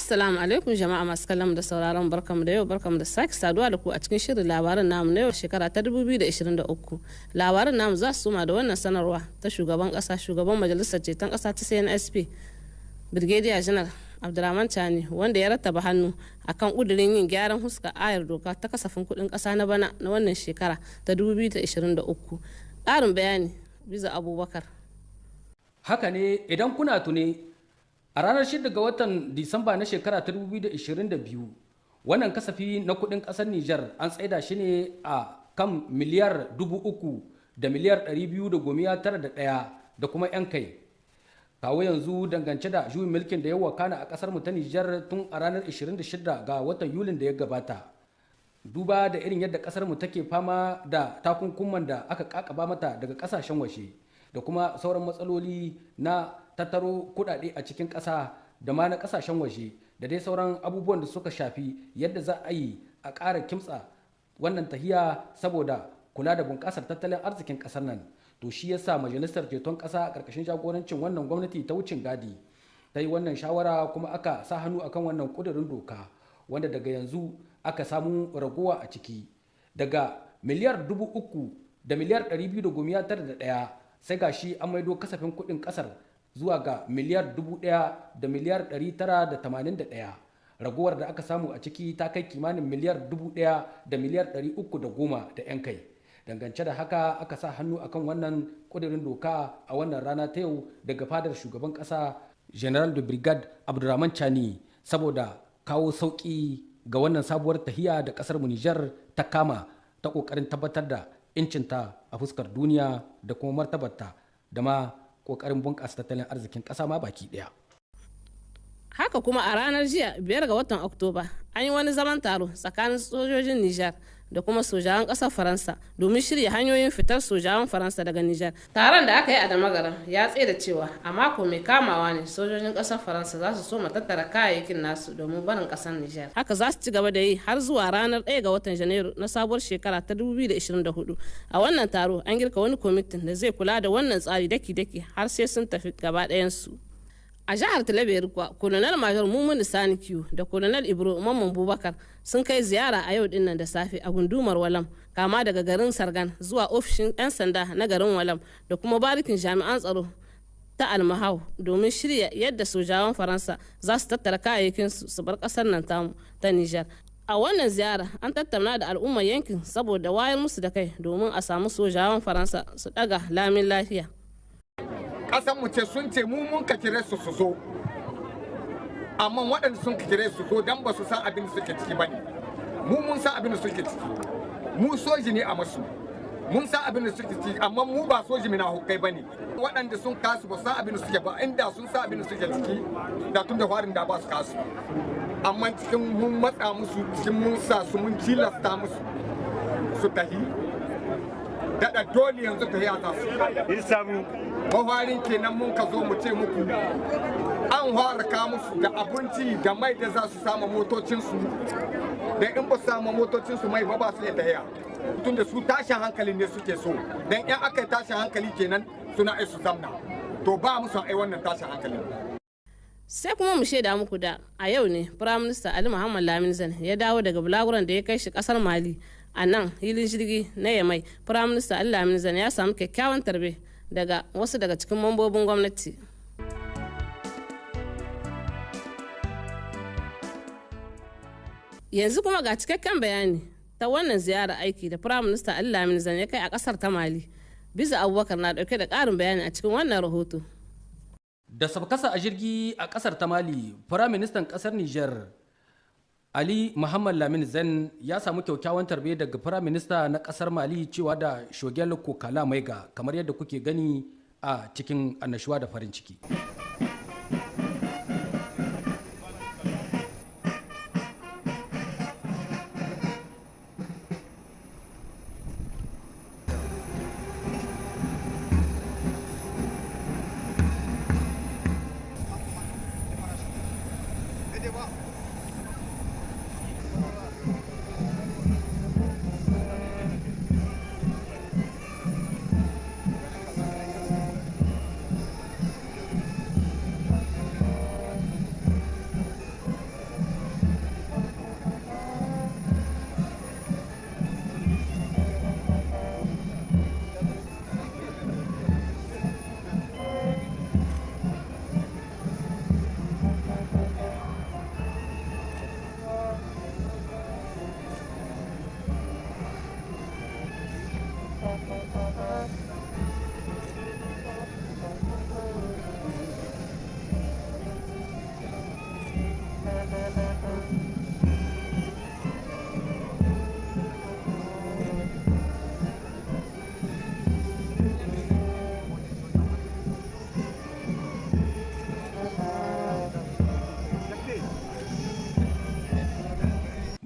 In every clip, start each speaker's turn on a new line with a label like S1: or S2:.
S1: Assalamu alaikum jama'a masu kallon da sauraron, barkamu da yau, barkamu da sake saduwa da ku a cikin shirin labaran namu na yau shekara ta 2023. Labaran namu za su suma da wannan sanarwa ta shugaban kasa, shugaban majalisar ceton kasa ta CNSP, Brigadier General Abdurrahman Chani, wanda ya rattaba hannu akan kudirin yin gyaran huska ayar doka ta kasafin kudin kasa na bana na wannan shekara ta 2023. Ƙarin bayani Biza Abubakar.
S2: Haka ne, idan kuna tune, a ranar 6 ga watan Disamba na shekara ta 2022, wannan kasafi na kudin kasar Nijar an tsaida shi ne a kan miliyar 3,000 da miliyar 291 da kuma 'yan kai. Kawo yanzu, dangance da juyin mulkin da ya wakana a kasar mu ta Nijar tun a ranar 26 ga watan Yulin da ya gabata, duba da irin yadda kasar mu take fama da takunkuman da aka kakaba mata daga kasashen waje da kuma sauran matsaloli na tattaro kudade a cikin ƙasa da ma na ƙasashen waje da dai sauran abubuwan da suka shafi yadda za a yi a ƙara kimtsa wannan tahiya saboda kula da bunƙasar tattalin arzikin ƙasar nan, to shi yasa Majalisar Ceton Ƙasa a ƙarƙashin jagorancin wannan gwamnati ta wucin gadi ta yi wannan shawara, kuma aka sa hannu akan wannan ƙudurin doka, wanda daga yanzu aka samu raguwa a ciki daga miliyar 3,291, sai gashi an maido kasafin kuɗin ƙasar zuwa ga miliyar 1,981. Raguwar da aka samu a ciki ta kai kimanin miliyar 1,310 da 'yan kai. Dangance da haka, aka sa hannu akan wannan kudirin doka a wannan rana ta yau daga fadar shugaban kasa General de Brigade Abdurrahman Chani, saboda kawo sauki ga wannan sabuwar tahiya da kasar mu Nijar ta kama ta kokarin tabbatar da incinta a fuskar duniya da kuma martabarta da ma kokarin bunƙasa tattalin arzikin ƙasa ma baki ɗaya.
S1: Haka kuma a ranar jiya 5 ga watan Oktoba an yi wani zaman taro tsakanin sojojin Nijar da kuma sojawan ƙasar Faransa domin shirya hanyoyin fitar sojawan Faransa daga Nijar. Taron da aka yi a Damagaram ya da cewa a mako mai kamawa ne sojojin ƙasar Faransa za su soma tattara kayayyakin nasu domin barin ƙasar Nijar. Haka za su ci gaba da yi har zuwa ranar 1 ga watan Janairu na sabuwar shekara ta 2024. A wannan taro an girka wani kwamitin da zai kula da wannan tsari daki-daki har sai sun tafi gaba ɗayansu. A jihar Talabiyar kuwa, Kolonel Major Mumuni Sani Kiyu da Kolonel Ibro Mamman Bubakar sun kai ziyara a yau dinnan da safe a gundumar Walam, kama daga garin Sargan zuwa ofishin 'yan sanda na garin Walam da kuma barikin jami'an tsaro ta Almahau, domin shirya yadda sojawan Faransa za su tattara kayayyakin su bar kasar nan tamu ta Nijar. A wannan ziyara an tattauna da al'ummar yankin saboda wayar musu da kai domin a samu sojawan Faransa su daga lamin lafiya.
S3: Kasan mu ce, sun ce mu mun ka kire su su zo, amma waɗanda sun ka kire su zo dan ba su san abin da suke ciki ba ne. Mu mun san abin da suke ciki, mu soji ne a masu, mun san abin da suke ciki, amma mu ba soji mina hukai ba ne. Waɗanda sun kasu ba san abin da suke ba. Inda sun san abin da suke ciki, da tun da farin da ba su kasu. Amma cikin mun matsa musu, cikin mun sa su, mun tilasta musu su tahi, daɗa dole yanzu tahiya za su
S4: samu.
S3: Mafarin kenan mun ka zo mu ce muku an fara ka musu da abinci da mai da za su samu motocinsu, da in ba su samu motocinsu mai ba, ba su iya tahiya, tunda su tashin hankali ne suke so. Dan in aka yi tashin hankali kenan suna ai su zamna. To ba musu ai wannan tashin hankali.
S1: Sai kuma mu shaida muku da a yau ne Firaminista Ali Muhammad Lamin Zan ya dawo daga bulaguran da ya kai shi kasar Mali. A nan hilin jirgi na Yamai, Firaminista Ali Lamin Zan ya samu kyakkyawan tarbe daga wasu daga cikin mambobin gwamnati. Yanzu kuma ga cikakken bayani ta wannan ziyara aiki da Firaminista Ali Lamin Zan ya kai a kasar ta Mali. Bisa Abubakar na dauke da karin bayani a cikin wannan rahoto.
S2: Da sabkasa a jirgi a kasar ta Mali, Firaministan kasar Niger Ali Muhammad Lamin Zen ya samu kyaukyawan tarbe daga Firaminista na kasar Mali, cewa da Shogel Kokala Maiga, kamar yadda kuke gani a cikin annashuwa da farin ciki.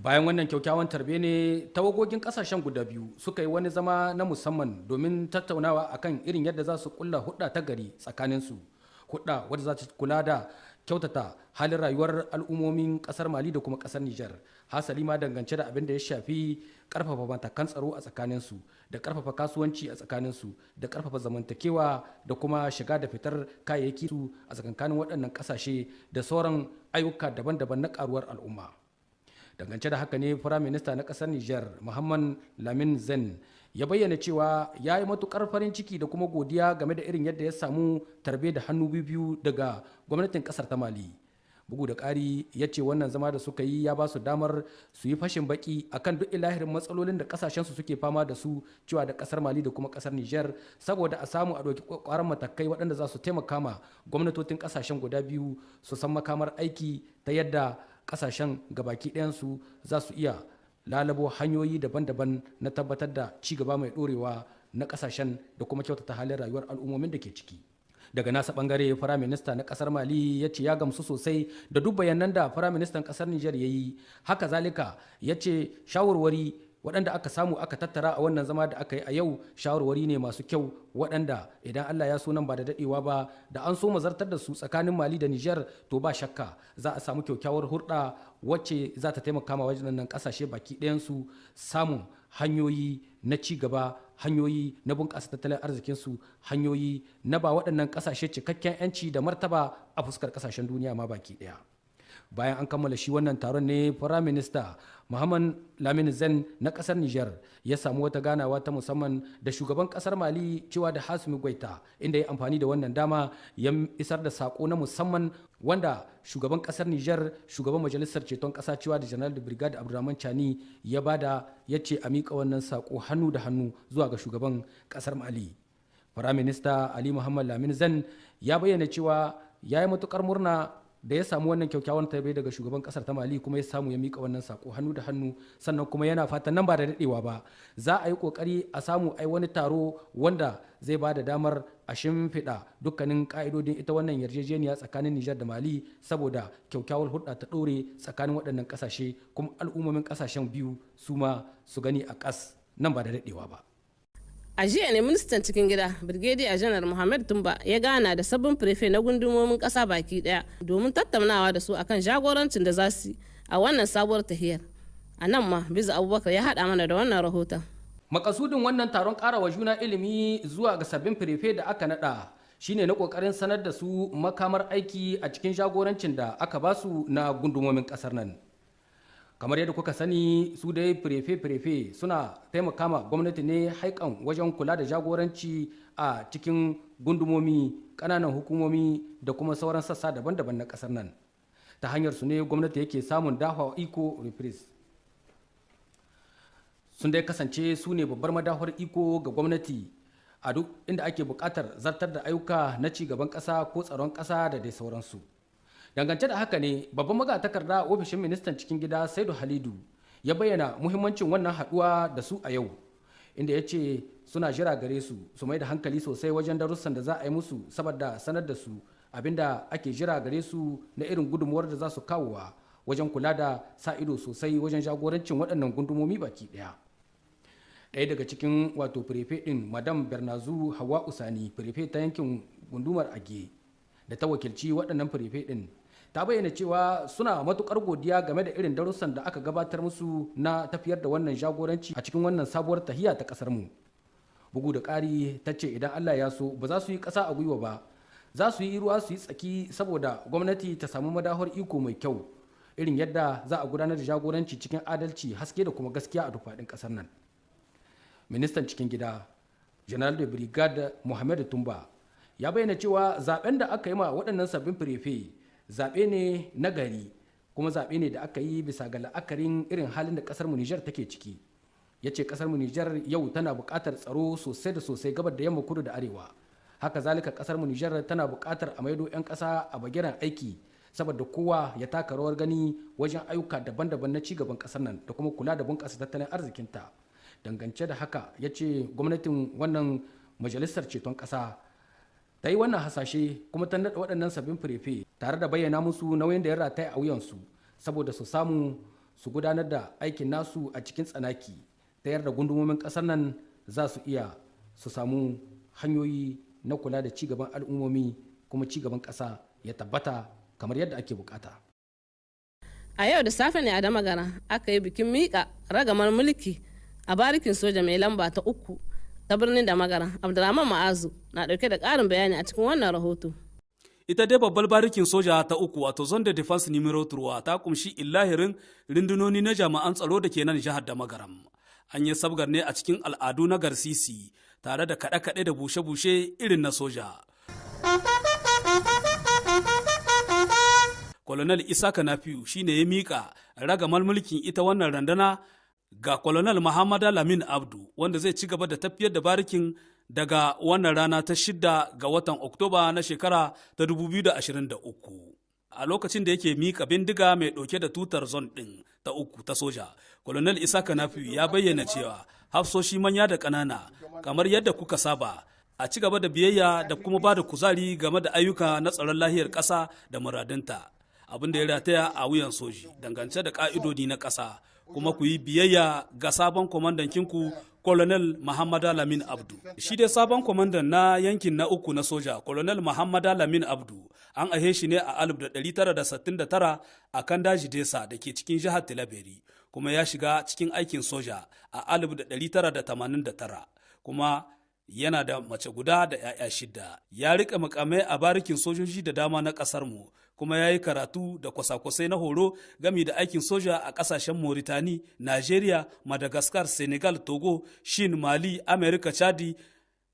S2: Bayan wannan kyaukyawan tarbe ne tawagogin kasashen guda biyu suka yi wani zama na musamman domin tattaunawa akan irin yadda za su kulla hudda ta gari tsakaninsu, hudda wadda za ta kula da kyautata halin rayuwar al'ummomin kasar Mali da kuma kasar Nijar, hasali ma dangance da abin da ya shafi karfafa matakan tsaro a tsakaninsu, da karfafa kasuwanci a tsakaninsu, da karfafa zamantakewa, da kuma shiga da fitar kayayyaki su a tsakankanin waɗannan ƙasashe, da sauran ayyuka daban-daban na karuwar al'umma. Dangance da haka ne Firaminista na kasar Niger Muhammad Lamin Zen ya bayyana cewa ya yi matukar farin ciki da kuma godiya game da irin yadda ya samu tarbe da hannu biyu daga gwamnatin kasar ta Mali. Bugu da ƙari, ya ce wannan zama da suka yi ya ba su damar su yi fashin baki akan duk ilahirin matsalolin da kasashensu suke fama da su, cewa da kasar Mali da kuma kasar Niger, saboda a samu a ɗauki ƙwaƙwaran matakai waɗanda za su taimaka ma gwamnatocin kasashen guda biyu su san makamar aiki, ta yadda kasashen gabaki ɗayansu za su iya lalabo hanyoyi daban-daban na tabbatar da ci gaba mai ɗorewa na kasashen da kuma kyautata halin rayuwar al'ummomin da ke ciki. Daga nasa bangare, Firaminista na kasar Mali ya ce ya gamsu sosai da duk bayanan da Firaministan kasar Nijar ya yi. Haka zalika ya ce shawarwari waɗanda aka samu aka tattara a wannan zama da aka yi a yau shawarwari ne masu kyau, waɗanda idan Allah ya so nan ba da daɗewa ba da an so mazartar da su tsakanin Mali da Nijar, to ba shakka za a samu kyakkyawar hurɗa wacce za ta taimaka ma wajen nan ƙasashe baki ɗayansu samun hanyoyi na ci gaba, hanyoyi na bunƙasa tattalin arzikinsu, hanyoyi na ba waɗannan ƙasashe cikakken 'yanci da martaba a fuskar ƙasashen duniya ma baki ɗaya. Bayan an kammala shi wannan taron ne Firaminista Muhammad Lamin Zen na kasar Niger ya samu wata ganawa ta musamman da shugaban kasar Mali, cewa da Hasimi Gwaita, inda ya amfani da wannan dama ya isar da sako na musamman wanda shugaban kasar Niger, shugaban majalisar ceton kasa, cewa da General de Brigade Abdurrahman Chani ya bada, ya ce a miƙa wannan sako hannu da hannu zuwa ga shugaban kasar Mali. Firaminista Ali Muhammad Lamin Zen ya bayyana cewa ya yi matukar murna da ya samu wannan kyakkyawan tarbe daga shugaban kasar ta Mali, kuma ya samu ya mika wannan sako hannu da hannu. Sannan kuma yana fatan nan ba da dadewa ba za a yi kokari a samu ai wani taro wanda zai ba da damar a shimfiɗa dukkanin ka'idodin ita wannan yarjejeniya tsakanin Nijar da Mali, saboda kyakkyawar hulɗa ta ɗore tsakanin waɗannan ƙasashe, kuma al'ummomin ƙasashen biyu su ma su gani a ƙas nan ba da dadewa ba.
S1: A jiya ne ministan cikin gida, Brigadier Janar Muhammad Tumba, ya gana da sabbin prefe na gundumomin kasa baki daya domin tattaunawa da su akan jagorancin da za su yi a wannan sabuwar tahiyar. A nan ma Biza Abubakar ya haɗa mana da wannan rahoton.
S2: Makasudin wannan taron karawa juna ilimi zuwa ga sabbin prefe da aka nada shine na kokarin sanar da su makamar aiki a cikin jagorancin da aka basu na gundumomin kasar nan. Kamar yadda kuka sani, su dai prefe-prefe suna taimaka ma gwamnati ne haikan wajen kula da jagoranci a cikin gundumomi, ƙananan hukumomi da kuma sauran sassa daban-daban na ƙasar nan. Ta hanyar su ne gwamnati yake samun dafa iko reprise. Sun dai kasance su ne babbar madahar iko ga gwamnati a duk inda ake buƙatar zartar da ayyuka na ci gaban ƙasa ko tsaron ƙasa da dai sauransu. Dangance da haka ne babban magatakarda ofishin ministan cikin gida Saidu Halidu ya bayyana muhimmancin wannan haduwa da su a yau, inda ya ce suna jira gare su su mai da hankali sosai wajen darussan da za a yi musu, saboda sanar da su abinda ake jira gare su na irin gudunmuwar da za su kawowa wajen kula da sa ido sosai wajen jagorancin waɗannan gundumomi baki ɗaya. Ɗaya daga cikin wato prefe ɗin, Madam Bernazu Hawa Usani, prefe ta yankin gundumar Age da ta wakilci waɗannan prefe ɗin, ta bayyana cewa suna matukar godiya game da irin darussan da aka gabatar musu na tafiyar da wannan jagoranci a cikin wannan sabuwar tahiya ta kasar mu. Bugu da ƙari, ta ce idan Allah ya so ba za su yi ƙasa a gwiwa ba, za su yi ruwa su yi tsaki saboda gwamnati ta samu madahar iko mai kyau, irin yadda za a gudanar da jagoranci cikin adalci, haske da kuma gaskiya a duk faɗin ƙasar nan. Ministan cikin gida General de Brigade Mohammed Tumba ya bayyana cewa zaben da aka yi ma waɗannan sabbin firefe zaɓe ne na gari, kuma zaɓe ne da aka yi bisa ga la'akarin irin halin da ƙasar mu Nijar take ciki. Ya ce ƙasar mu Nijar yau tana buƙatar tsaro sosai da sosai, gabar da yamma, kudu da arewa. Haka zalika ƙasar mu Nijar tana buƙatar a maido 'yan ƙasa a bagiran aiki. Saboda kowa ya taka rawar gani wajen ayyuka daban-daban na cigaban ƙasar nan da kuma kula da bunƙasa tattalin arzikinta. Dangance da haka ya ce gwamnatin wannan majalisar ceton ƙasa ta yi wannan hasashe kuma ta naɗa waɗannan sabbin firefe tare da bayyana musu nauyin da ya rataya a wuyansu saboda su samu su gudanar da aikin nasu a cikin tsanaki ta yarda gundumomin ƙasar nan za su iya su samu hanyoyi na kula da cigaban al'ummomi kuma cigaban ƙasa ya tabbata kamar yadda ake bukata.
S1: A yau da safe ne a Damagara aka yi bikin miƙa ragamar mulki a barikin soja mai lamba ta 3 ta birnin Damagara. Abdulrahman Ma'azu na ɗauke da ƙarin bayani a cikin wannan rahoto.
S4: Ita dai babbar barikin soja ta 3 wato zone de defense numero 3 ta kumshi illahirin rundunoni na jami'an tsaro da ke nan jihar Damagaram. An yi sabgar ne a cikin al'adu na garsisi tare da kaɗe-kaɗe da bushe-bushe irin na soja. Colonel Isaka Nafiu shine ya mika ragamar mulkin ita wannan randana ga Colonel Muhammad Lamin Abdu wanda zai ci gaba da tafiyar da barikin daga wannan rana ta 6 ga watan Oktoba na shekara ta 2023. A lokacin da yake mika bindiga mai ɗauke da tutar zon ɗin ta 3 ta soja, Colonel Isaka Nafiu ya bayyana cewa hafsoshi manya da ƙanana kamar yadda kuka saba a ci gaba da biyayya da kuma ba da kuzari game da ayyuka na tsaron lahiyar ƙasa da muradinta. Abin da ya rataya a wuyan soji dangance da ƙa'idodi na ƙasa, kuma ku yi biyayya ga sabon kwamandan kinku Colonel Muhammad Lamin Abdu. Shi dai sabon kwamandan na yankin na 3 na soja, Colonel Muhammad Lamin Abdu, an ahe shi ne a 1969 a kan daji Desa da ke cikin jihar Tilaberi, kuma ya shiga cikin aikin soja a 1989, kuma yana da mace guda da 'ya'ya 6. Ya rika mukamai a barikin sojoji da dama na ƙasar mu, kuma ya yi karatu da kwasa-kwasai na horo gami da aikin soja a ƙasashen Mauritani, Nigeria, Madagascar, Senegal, Togo, Shin, Mali, America, Chadi,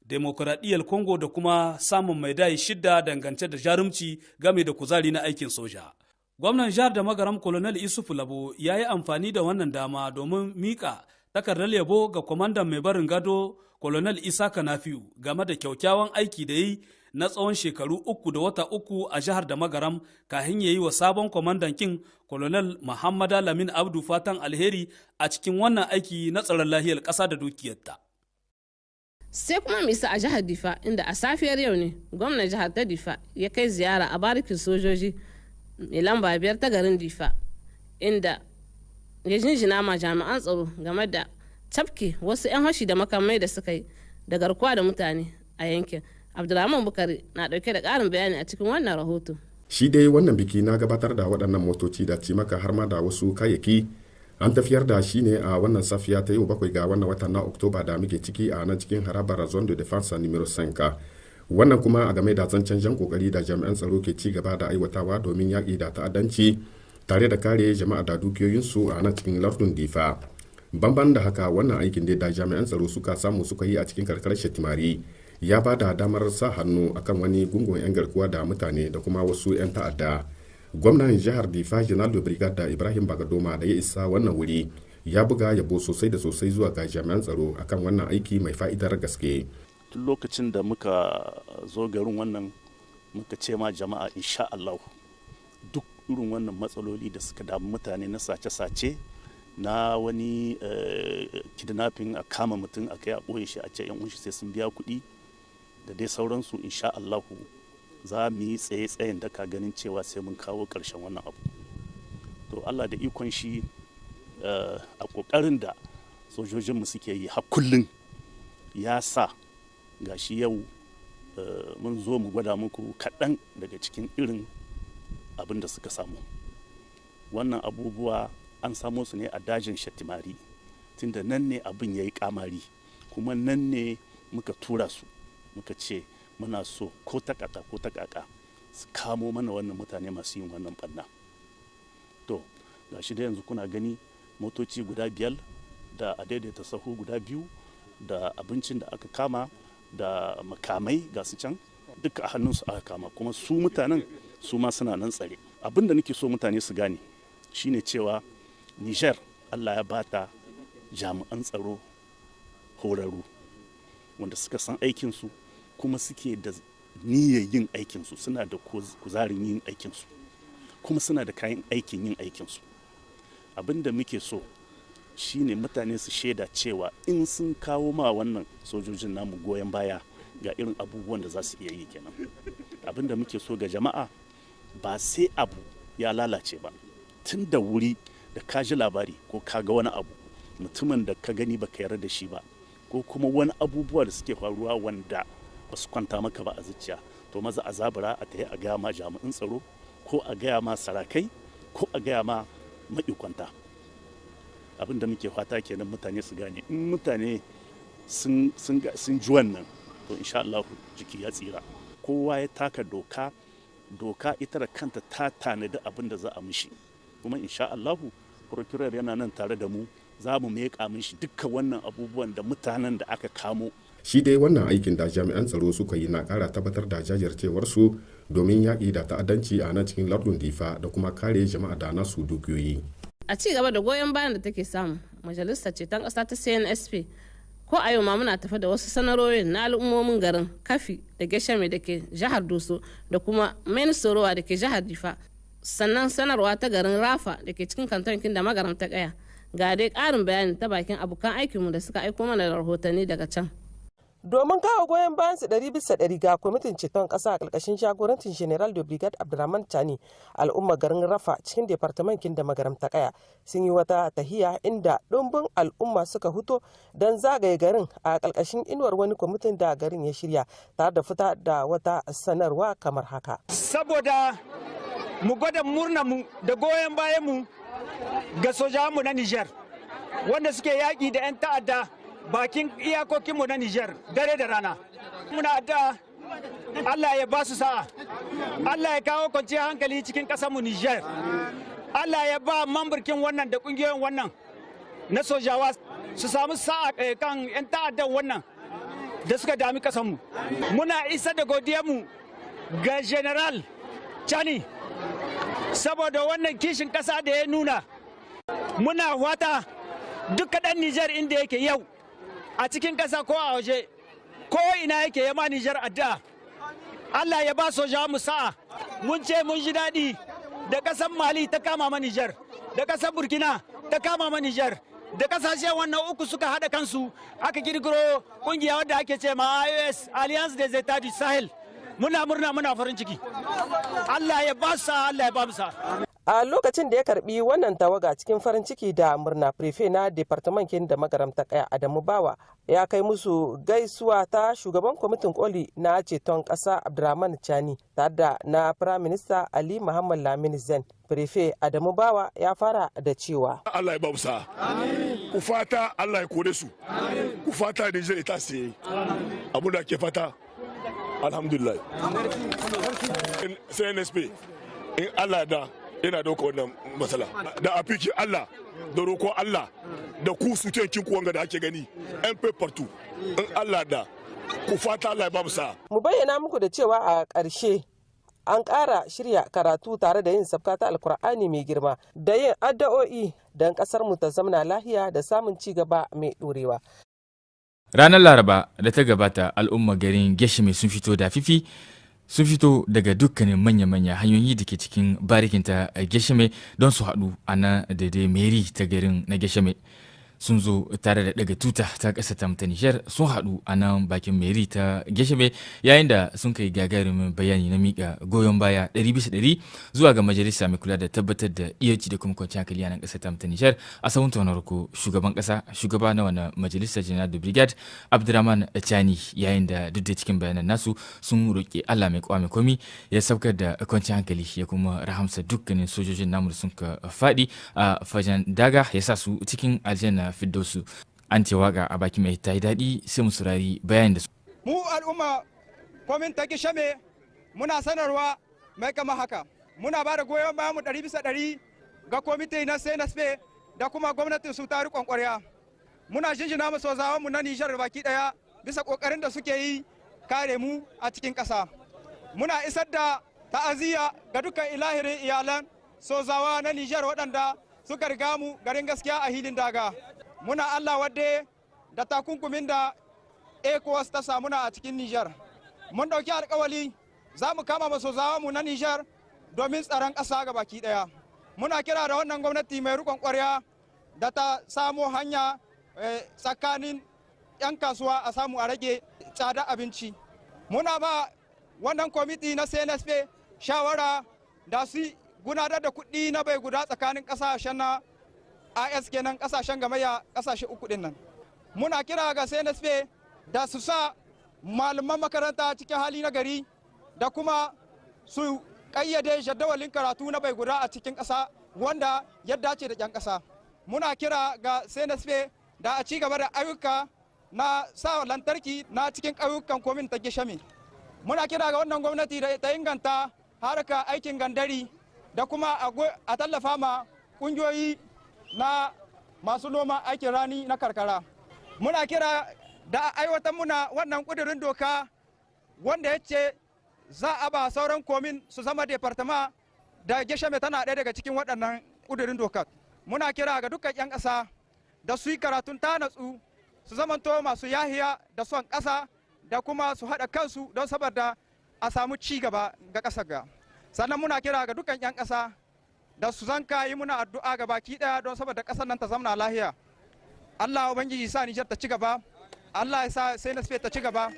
S4: Demokuraɗiyyar Congo da kuma samun maidayi 6 dangance da jarumci game da kuzari na aikin soja. Gwamnan jihar da Magaram Colonel Isufu Labo ya yi amfani da wannan dama domin miƙa takardar yabo ga kwamandan mai barin gado Colonel Isaka Nafiu game da kyaukyawan aiki da yi na tsawon shekaru 3 da wata 3 a jihar da Magaram kahin ya yi wa sabon kwamandan king Colonel Muhammad Lamin Abdu fatan alheri a cikin wannan aiki na tsaron lahiyar ƙasa da dukiyarta.
S1: Sai kuma mu isa a jihar Difa inda a safiyar yau ne gwamnan jihar ta Difa ya kai ziyara a barikin sojoji mai lamba 5 ta garin Difa inda ya jinjina ma jami'an tsaro game da cafke wasu 'yan hashi da makamai da suka yi da garkuwa da mutane a yankin. Abdulrahman Bukari na dauke da karin bayani a cikin wannan rahoto.
S5: Shi dai wannan biki na gabatar da waɗannan motoci da cimaka har ma da wasu kayayyaki an tafiyar da shi ne a wannan safiya ta yau 7 ga wannan watan na Oktoba da muke ciki a nan cikin harabar zone de defense numero 5. Wannan kuma a game da zancen jan kokari da jami'an tsaro ke ci gaba da aiwatawa domin yaƙi da ta'addanci tare da kare jama'a da dukiyoyinsu a nan cikin lardun Difa. Banban da haka wannan aikin da jami'an tsaro suka samu suka yi a cikin karkarar Shetimari ya ba da damar sa hannu akan wani gungun 'yan garkuwa da mutane da kuma wasu 'yan ta'adda. Gwamnan jihar Difa General Brigade Ibrahim Bagadoma da ya isa wannan wuri ya buga yabo sosai da sosai zuwa ga jami'an tsaro akan wannan aiki mai fa'idar gaske.
S6: Tun lokacin da muka zo garin wannan muka ce ma jama'a insha Allah duk irin wannan matsaloli da suka damu mutane na sace-sace na wani kidnapping a kama mutum a kai a ɓoye shi a ce yan unshi sai sun biya kuɗi da dai sauransu insha Allahu za mu yi tsaye-tsayen daka ganin cewa sai mun kawo ƙarshen wannan abu. To Allah da ikon shi a ƙoƙarin da sojojinmu suke yi har kullum ya sa gashi yau mun zo mu gwada muku kaɗan daga cikin irin abin da suka samu. Wannan abubuwa an samo su ne a dajin Shatimari tunda nan ne abin ya yi kamari kuma nan ne muka tura su muka ce muna so ko ta kaka ko ta kaka su kamo mana wannan mutane masu yin wannan barna. To gashi da yanzu kuna gani motoci guda 5 da a daidaita sahu guda 2 da abincin da aka kama da makamai ga su can duka a hannunsu aka kama kuma su mutanen su ma suna nan tsare. Abin da nake so mutane su gane shine cewa Niger Allah ya bata jami'an tsaro horarru wanda suka san aikinsu kuma suke da niyyar yin aikinsu, suna da kuzarin yin aikinsu. Kuma suna da kayan aikin yin aikinsu. Abin da muke so shine mutane su shaida cewa in sun kawo ma wannan sojojin namu goyon baya, ga irin abubuwan da za su iya yi kenan. Abin da muke so ga jama'a, ba sai abu ya lalace ba, tun da wuri da ka ji labari ko ka ga wani abu, mutumin da ka gani baka yarda da shi ba, ko kuma wani abubuwa da suke faruwa wanda ba su kwanta maka ba a zuciya, to maza a zabura a tafi a gaya ma jami'in tsaro, ko a gaya ma sarakai, ko a gaya ma ma'ikwanta. Abin da muke fata kenan mutane su gane. In mutane sun ji wannan, to insha Allah jiki ya tsira. Kowa ya taka doka, doka ita da kanta ta tanadi abin da za a mishi. Kuma insha Allah procureur yana nan tare da mu, za mu meƙa mishi dukkan wannan abubuwan da mutanen da aka kamo.
S5: Shi dai wannan aikin da jami'an tsaro suka yi na kara tabbatar da jajircewarsu domin yaƙi da ta'addanci a nan cikin lardun Difa da kuma kare jama'a da nasu dukiyoyi.
S1: A ci gaba da goyon bayan da take samu, Majalisar Ceton Ƙasa ta CNSP, ko a yau ma muna tafi da wasu sanarwoyin na al'ummomin garin Kafi da Geshame da ke jihar Doso da kuma Sorowa da ke jihar Difa, sannan sanarwa ta garin Rafa da ke cikin kantonkin da Magaram ta Kaya. Ga dai ƙarin bayani ta bakin abokan aikinmu da suka aiko mana da rahotanni daga can.
S7: Domin kawo goyon bayan su 100% ga kwamitin ceton ƙasa a ƙarƙashin jagorancin General de Brigade Abdurrahman Chani, al'umma garin Rafa cikin departamentin da Magaram ta Kaya sun yi wata tahiya inda ɗumbin al'umma suka huto don zagaye garin a ƙarƙashin inuwar wani kwamitin da garin ya shirya, tare da fita da wata sanarwa kamar haka.
S8: Saboda mu gwada murna mu da goyon bayan mu ga sojawanmu na Niger wanda suke yaƙi da 'yan ta'adda bakin iyakokinmu na Nijar dare da rana. Muna addu'a Allah ya ba su sa'a, Allah ya kawo kwanciyar hankali cikin ƙasarmu Nijar. Allah ya ba mamburkin wannan da ƙungiyoyin wannan na sojawa su samu sa'a kan 'yan ta'addan wannan da suka dami ƙasarmu. Muna isa da godiyarmu ga General Chani saboda wannan kishin ƙasa da ya nuna. Muna fata duka ɗan Nijar inda yake yau, a cikin ƙasa ko a waje, ko ina yake, ya ma Nijar addu'a. Allah ya ba soja mu sa'a. Mun ce mun ji daɗi da ƙasar Mali ta kama ma Nijar, da ƙasar Burkina ta kama ma Nijar, da ƙasashen wannan uku suka haɗa kansu aka kirkiro ƙungiya wadda ake ce ma AES, Alliance des États du Sahel. Muna murna, muna farin ciki. Allah ya ba su sa'a, Allah ya ba mu sa'a.
S7: A lokacin da ya karbi wannan tawaga cikin farin ciki da murna, préfet na departamentin da Magaram ta Kaya, Adamu Bawa, ya kai musu gaisuwa ta shugaban kwamitin koli na ceton kasa Abdurrahman Chani tare da na Prime Minister Ali Muhammad Lamini Zen. Préfet Adamu Bawa ya fara da cewa:
S9: Allah ya ba mu sa'a. Ku fata Allah ya kore su. Ku fata Niger ita siye. Abu da ke fata, alhamdulillah. CNSP in Allah da yana dauka wannan matsala da afiki Allah da roko Allah da ku su ku wanga da ake gani un peu partout, in Allah da ku fata Allah ya ba mu sa'a.
S7: Mu bayyana muku da cewa a ƙarshe an ƙara shirya karatu tare da yin sabka ta Alkur'ani mai girma da yin addu'o'i don ƙasar mu ta zamna lahiya da samun ci gaba mai ɗorewa.
S10: Ranar Laraba da ta gabata, al'umma garin Geshime sun fito da fifi, sun fito daga dukkanin manya-manya hanyoyi da ke cikin barikin ta Geshime don su haɗu a nan daidai mairie ta garin na Geshime. Sun zo tare da daga tuta ta ƙasa ta Nijar, sun haɗu a nan bakin mairie ta Geshime yayin da sun kai gagarumin bayani na miƙa goyon baya 100% zuwa ga majalisa mai kula da tabbatar da iyaci da kuma kwanciyar hankali a nan ƙasar ta Nijar, a sahun farko shugaban ƙasa, shugaba na wannan majalisar, General de Brigade Abdurrahman Chani, yayin da duk da cikin bayanan nasu sun roƙi Allah mai kwame komi ya saukar da kwanciyar hankali, ya kuma rahamsa dukkanin sojojin namu da sun ka faɗi a fajen daga, ya sa su cikin aljanna firdausu. An ce waka a baki mai ta yi daɗi, sai mu saurari bayanin da su.
S11: Mu al'umma commune ta Gishame muna sanarwa mai kama haka. Muna ba da goyon bayan mu 100% ga kwamiti na CNSP da kuma gwamnatin su ta riƙon ƙwarya. Muna jinjina mu sozawan mu na Nijar baki ɗaya bisa ƙoƙarin da suke yi kare mu a cikin ƙasa. Muna isar da ta'aziyya ga dukkan ilahirin iyalan sozawa na Nijar waɗanda suka riga mu garin gaskiya a hilin daga. Muna Allah wadde da takunkumin da ECOWAS ta samu na a cikin Nijar. Mun ɗauki alkawali za mu kama masozawa mu na Nijar. domin tsaron ƙasa ga baki ɗaya. Muna kira da wannan gwamnati mai riƙon ƙwarya da ta samo hanya tsakanin 'yan kasuwa a samu a rage tsada abinci. Muna ba wannan kwamiti na CNSP shawara da su gudanar da kuɗi na bai guda tsakanin ƙasashen na AS kenan, ƙasashen gamayya ƙasashe uku ɗin nan. Muna kira ga CNSP da su sa malaman makaranta cikin hali na gari da kuma su ƙayyade jadawalin karatu na bai guda a cikin ƙasa wanda ya dace da 'yan ƙasa. Muna kira ga CNSP da a ci gaba da ayyuka na sa lantarki na cikin ƙauyukan komin ta Gishami. Muna kira ga wannan gwamnati da ta inganta harka aikin gandari da kuma a tallafa ma ƙungiyoyi na masu noma aikin rani na karkara. Muna kira da a aiwatar muna wannan ƙudurin doka wanda ya ce za a ba sauran komin su zama departama, da Gishame tana ɗaya daga cikin waɗannan ƙudurin dokar. Muna kira ga dukkan 'yan ƙasa da su yi karatun ta natsu, su zamanto masu yahiya da son ƙasa da kuma su haɗa kansu don saboda a samu ci gaba ga ƙasar ga. Sannan muna kira ga dukkan 'yan ƙasa da su zanka yi muna addu'a ga baki ɗaya don saboda ƙasar nan ta zamna lahiya. Allah Ubangiji sa Nijar ta ci gaba, Allah ya sa CNSP ta ci gaba.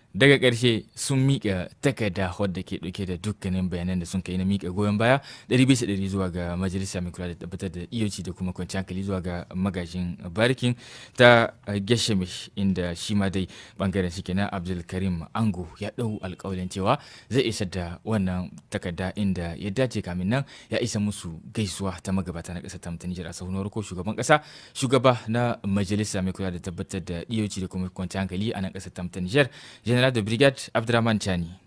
S10: Daga ƙarshe sun miƙa takarda wadda ke ɗauke da dukkanin bayanan da sun kai na miƙa goyon baya 100% zuwa ga majalisa mai kula da tabbatar da iyoci da kuma kwanciyar hankali zuwa ga magajin barikin ta Geshemish, inda shi ma dai bangaren shi kenan Abdulkarim Ango ya ɗau alƙawalin cewa zai isar da wannan takarda inda ya dace. Kamin nan ya isa musu gaisuwa ta magabata na ƙasar ta Nijar, a sahun farko shugaban ƙasa, shugaba na majalisa mai kula da tabbatar da iyoci da kuma kwanciyar hankali a nan ƙasar ta Nijar, General de Brigade Abdurrahman Chani.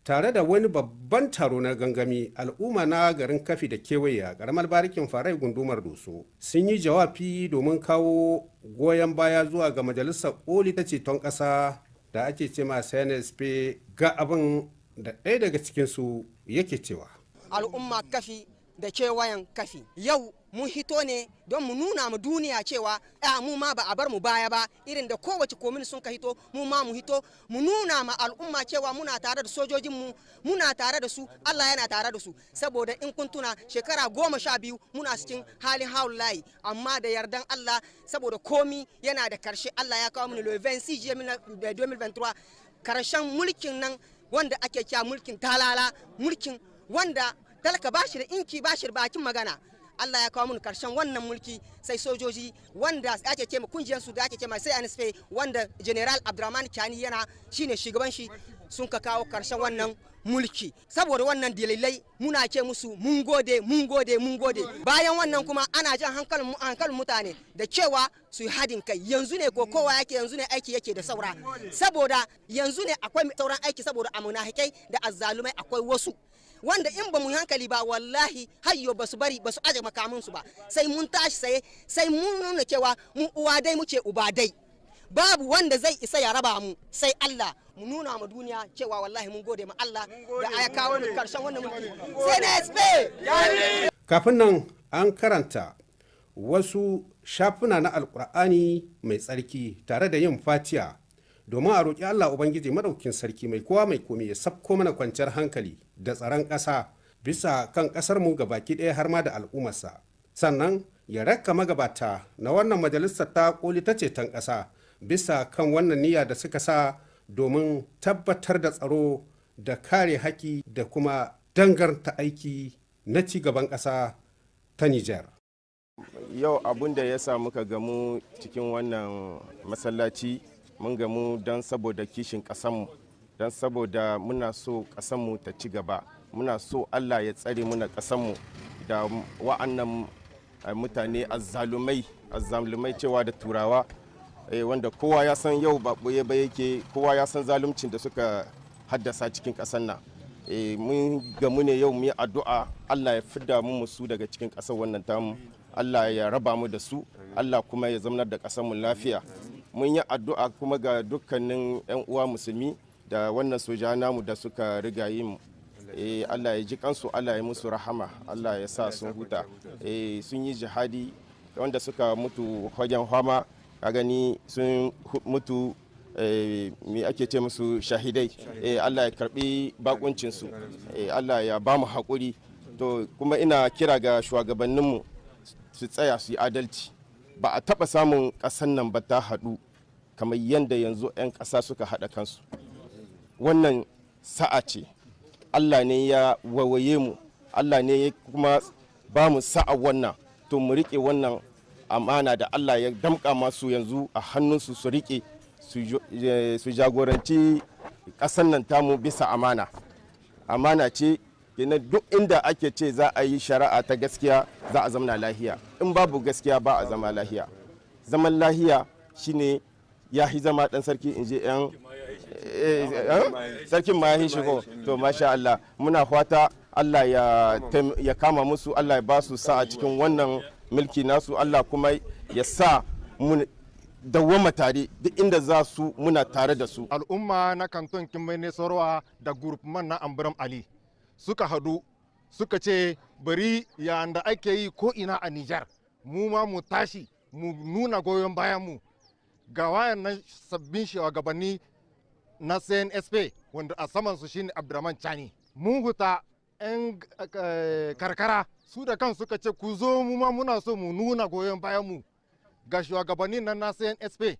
S12: Tare da wani babban taro na gangami, al'umma na garin Kafi da kewaye a karamar barikin Farai, gundumar Doso, sun yi jawabi domin kawo goyon baya zuwa ga Majalisar Koli ta Ceton Ƙasa da ake ce ma CNSP. Ga abin da ɗaya daga cikinsu yake cewa.
S13: Al'umma Kafi da kewayen Kafi, yau mun hito ne don mu nuna mu duniya cewa a mu ma ba a bar mu baya ba. Irin da kowace komin sun ka hito, mu ma mu hito mu nuna ma al'umma cewa muna tare da sojojin mu, muna tare da su, Allah yana tare da su. Saboda in kun tuna, shekara 12 muna cikin halin haulayi, amma da yardan Allah, saboda komi yana da karshe, Allah ya kawo mu le 26 juillet 2023, karshen mulkin nan wanda ake kira mulkin talala, mulkin wanda talaka bashi da inki, bashi da bakin magana. Allah ya kawo mun karshen wannan mulki, sai sojoji wanda ake ce kungiyar su da ake ce CNSP, wanda General Abdurrahman Chani yana shine shugaban shi, sun ka kawo karshen wannan mulki. Saboda wannan dalilai muna ce musu mun gode, mun gode, mun gode. Bayan wannan kuma ana jan hankalin hankalin mutane da cewa su yi hadin kai. Yanzu ne ko kowa yake, yanzu ne aiki yake da saura, saboda yanzu ne akwai sauran aiki, saboda a munafikai da azzalumai akwai wasu wanda in ba mu yi hankali ba, wallahi hayyo ba su bari ba su aje makaminsu ba. Sai mun tashi saye, sai mun nuna cewa mu uwa dai muke uba dai, babu wanda zai isa ya raba mu sai Allah. Mu nuna ma duniya cewa wallahi mun gode ma Allah da ya kawo mu karshen wannan mulki. CNSP.
S12: Kafin nan an karanta wasu shafuna na Alkur'ani mai tsarki tare da yin fatiya domin a roƙi Allah Ubangiji Madaukin Sarki, mai kowa mai komi, ya sabko mana kwanciyar hankali da tsaron ƙasa bisa kan ƙasar mu baki ɗaya har ma da al'ummarsa, sannan ya raka magabata na wannan majalisar ta koli ta ceton ƙasa bisa kan wannan niyya da suka sa domin tabbatar da tsaro da kare haƙƙi da kuma danganta aiki na ci gaban ƙasa ta Nijar.
S14: Yau abun da ya sa muka gamu cikin wannan masallaci, mun gamu don saboda kishin ƙasanmu, don saboda muna so ƙasanmu ta ci gaba, muna so Allah ya tsare muna ƙasanmu da wa'annan mutane azzalumai, azzalumai cewa da Turawa, wanda kowa ya san yau ba ɓoye ba yake, kowa ya san zaluncin da suka haddasa cikin ƙasar nan. Mun gamu ne yau mu yi addu'a Allah ya fidda mu su daga cikin ƙasar wannan tamu, Allah ya raba mu da su, Allah kuma ya zamanar da ƙasar mu lafiya. Mun yi addu'a kuma ga dukkanin 'yan uwa musulmi da wannan soja namu da suka rigayi mu. Allah ya ji kansu, Allah ya musu rahama, Allah ya sa sun huta. Sun yi jihadi, wanda suka mutu wajen fama, ka gani, sun mutu. Me ake ce musu, shahidai? Allah ya karbi bakuncinsu, Allah ya ba mu haƙuri. To kuma ina kira ga shugabanninmu su tsaya su yi adalci. Ba a taɓa samun ƙasan nan ba ta haɗu kamar yadda yanzu 'yan ƙasa suka haɗa kansu. Wannan sa'a ce, Allah ne ya wawaye mu, Allah ne ya kuma ba mu sa'a wannan. To mu riƙe wannan amana da Allah ya damƙa masu yanzu a hannunsu, su riƙe su jagoranci ƙasan nan tamu bisa amana. Amana ce kenan. Duk inda ake ce za a yi shari'a ta gaskiya, za a zamna lahiya. In babu gaskiya, ba a zama lahiya. Zaman lahiya shine ya hi zama dan sarki, in je yan sarkin ma ya shigo. To masha Allah, muna fata Allah ya kama musu, Allah ya ba su sa'a cikin wannan mulki nasu, Allah kuma ya sa mu dawwama tare, duk inda za su muna tare da su.
S3: Al'umma na kanton Kimbai Sorowa da groupement na Ambaram Ali suka hadu suka ce bari yanda ake yi ko ina a Nijar, mu ma mu tashi mu nuna goyon bayan mu ga wayannan sabbin shugabanni na CNSP, wanda a saman su shine Abdurrahman Chani. Mun huta 'yan karkara, su da kan suka ce ku zo, mu ma muna so mu nuna goyon bayan mu ga shugabannin nan na CNSP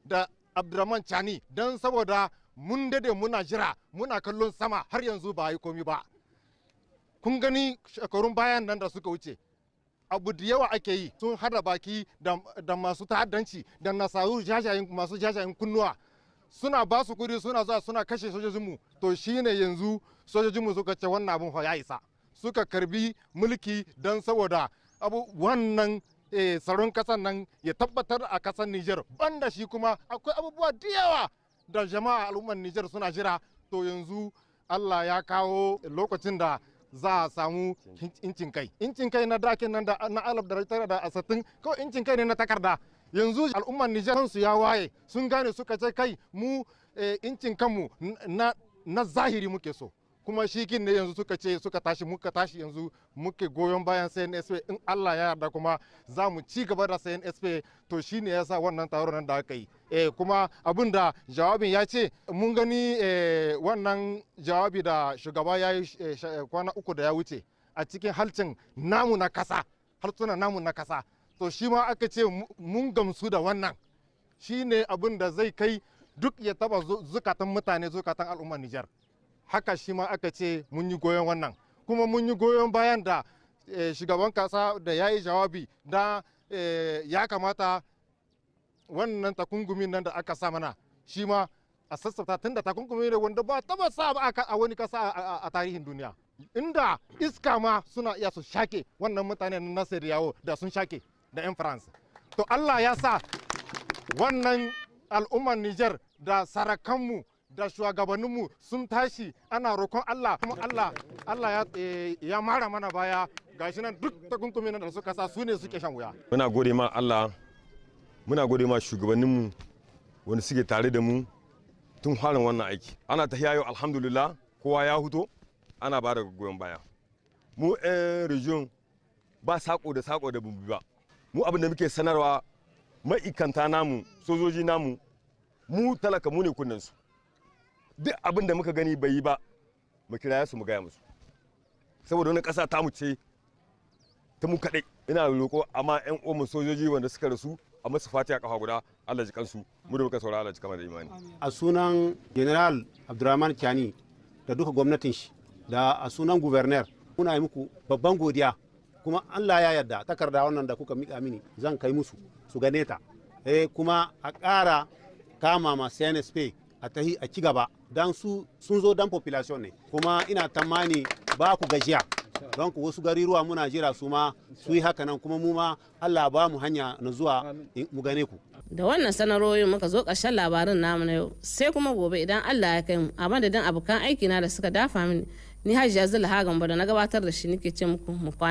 S3: da Abdurrahman Chani, don saboda mun dade muna jira, muna kallon sama, har yanzu ba yi komi ba. Kun gani shekarun bayan nan da suka wuce, abu da yawa ake yi, sun hada baki da masu ta'addanci da nasaru masu jajayen kunnuwa, suna ba su kudi, suna zuwa suna kashe sojojinmu. To shine yanzu sojojinmu suka ce wannan abun ya isa, suka karbi mulki don saboda abu wannan tsaron kasan nan ya tabbatar a kasan Nijar. Banda shi kuma akwai abubuwa da yawa da jama'a al'ummar Nijar suna jira. To yanzu Allah ya kawo lokacin da za a samu incin kai. Incin kai na dakin nan da na 1960 kawai incin kai ne na takarda. Yanzu al'ummar Nijar su ya waye, sun gane, suka ce kai, mu incin kanmu na zahiri muke so. Kuma shi kin ne yanzu suka ce suka tashi, muka tashi, yanzu muke goyon bayan CNSP. In Allah ya yarda kuma za mu ci gaba da CNSP. To shine yasa wannan taron nan da aka yi. Kuma abin da jawabin ya ce, mun gani wannan jawabi da shugaba ya yi kwana 3 da ya wuce a cikin halcin namu na kasa, harsunan namu na kasa. To shi ma aka ce mun gamsu da wannan. Shine abin da zai kai duk ya taba zukatan mutane, zukatan al'ummar Nijar. Haka shi ma aka ce mun yi goyon wannan. Kuma mun yi goyon bayan da shugaban kasa da ya yi jawabi da ya kamata wannan takunkumin nan da aka sa mana shi ma a sassauta, tun da takunkumi ne wanda ba taba sa ba a wani kasa a tarihin duniya. Inda iska ma suna iya su shake wannan mutane na yawo da sun shake da 'yan France. To Allah ya sa wannan al'ummar Niger da sarakanmu da shugabanninmu sun tashi, ana roƙon Allah, kuma Allah ya mara mana baya. Gashi nan duk takunkumin da suka sa, su ne suke shan wuya.
S15: Muna gode ma Allah, muna gode ma shugabanninmu wanda suke tare da mu tun harin wannan aiki. Ana tafiya yau, alhamdulillah, kowa ya huto ana ba da goyon baya. Mu 'yan region ba sako da sako da bumbi ba. Mu abin da muke sanarwa ma'aikanta namu, sojoji namu, mu talaka mu ne kunnensu. Duk abin da muka gani bai yi ba, mu kira su mu gaya musu, saboda wani ƙasa ta mu ce ta mu kaɗai. Ina roƙo amma 'yan uwanmu sojoji wanda suka rasu, a masu fatiha kafa guda, Allah ji kansu. Mu da muka saura, Allah ji kamar da imani.
S12: A sunan General Abdurrahman Chani da duka gwamnatin shi, da a sunan gouverneur, muna yi muku babban godiya. Kuma Allah ya yarda, takarda wannan da kuka mika mini zan kai musu su gane ta. Kuma a ƙara kama ma CNSP a tahi a ci gaba, dan su sun zo dan population ne. Kuma ina tamani ba ku gajiya don ku wasu gariruwa muna jira su ma su yi haka nan. Kuma mu ma Allah ba mu hanya na zuwa mu gane ku.
S1: Da wannan sanarwoyin muka zo ƙarshen labarin namu na yau, sai kuma gobe idan Allah ya kai mu. A madadin abokan aiki na da suka dafa mini, ni Hajiya Zulha Gambo da na gabatar da shi nake ce muku mu kwana.